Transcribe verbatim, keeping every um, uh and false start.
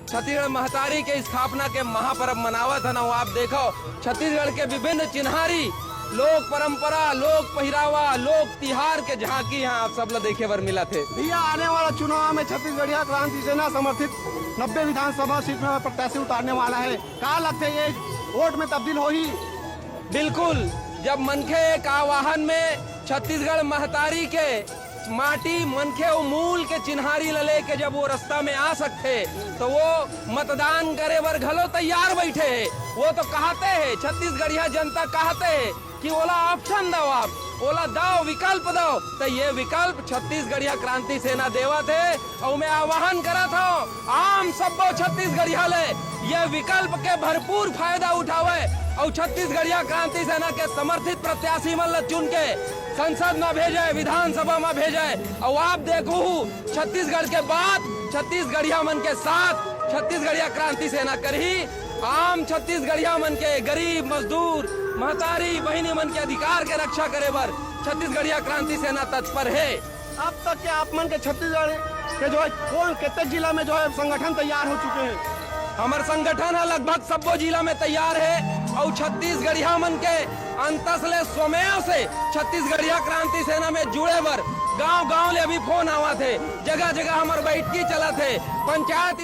छत्तीसगढ़ महतारी के स्थापना के महापर्व मनावत हन। अउ आप देखव, छत्तीसगढ़ के विभिन्न चिन्हारी, लोक परंपरा, लोक पहिरावा, लोक तिहार के झांकी यहाँ आप सब ला देखे बर मिलत हे। भैया, आने वाला चुनाव में छत्तीसगढ़िया क्रांति सेना समर्थित नब्बे विधानसभा सीट में प्रत्याशी उतारने वाला है, का लगथे ये वोट में तब्दील होही? बिल्कुल, जब मनखे एक आवाहन में छत्तीसगढ़ महतारी के माटी, मनखे अउ मूल के चिन्हारी ल लेके जब वो रस्ता में आ सकथे, तो वो मतदान करे बर घलो तैयार बैठे हे। वो तो कहते हे, छत्तीसगढ़िया जनता कहते हे कि ओला ऑप्शन दव आप, ओला दव, विकल्प दव। तो ये विकल्प छत्तीसगढ़िया क्रांति सेना देवत हे। अउ मैं आह्वान करत हव आम सब्बो छत्तीसगढ़िया ले, ये विकल्प के भरपूर फायदा उठावे अउ छत्तीसगढ़िया क्रांति सेना के समर्थित प्रत्याशी मन ल चुन के संसद म भेजे, विधानसभा म भेजे। अउ आप देखहू, छत्तीसगढ़ के बात छत्तीसगढ़िया मन के साथ छत्तीसगढ़िया क्रांति सेना करही। आम छत्तीसगढ़िया मन के, गरीब, मजदूर, महतारी, बहिनी मन के अधिकार के रक्षा करे बर छत्तीसगढ़िया क्रांति सेना तत्पर हे। अब तक के आप मन के छत्तीसगढ़ के जो है कौन कितने जिला में जो है संगठन तैयार हो चुके हैं? हमर संगठन ह लगभग सब्बो जिला में तैयार हे अउ छत्तीसगढ़िया मन के अंतस ले स्वमेव से छत्तीसगढ़िया क्रांति सेना में जुड़े बर गांव-गांव ले अभी फोन आवत हे, जगह-जगह हमर बैठकी चलत हे, पंचायत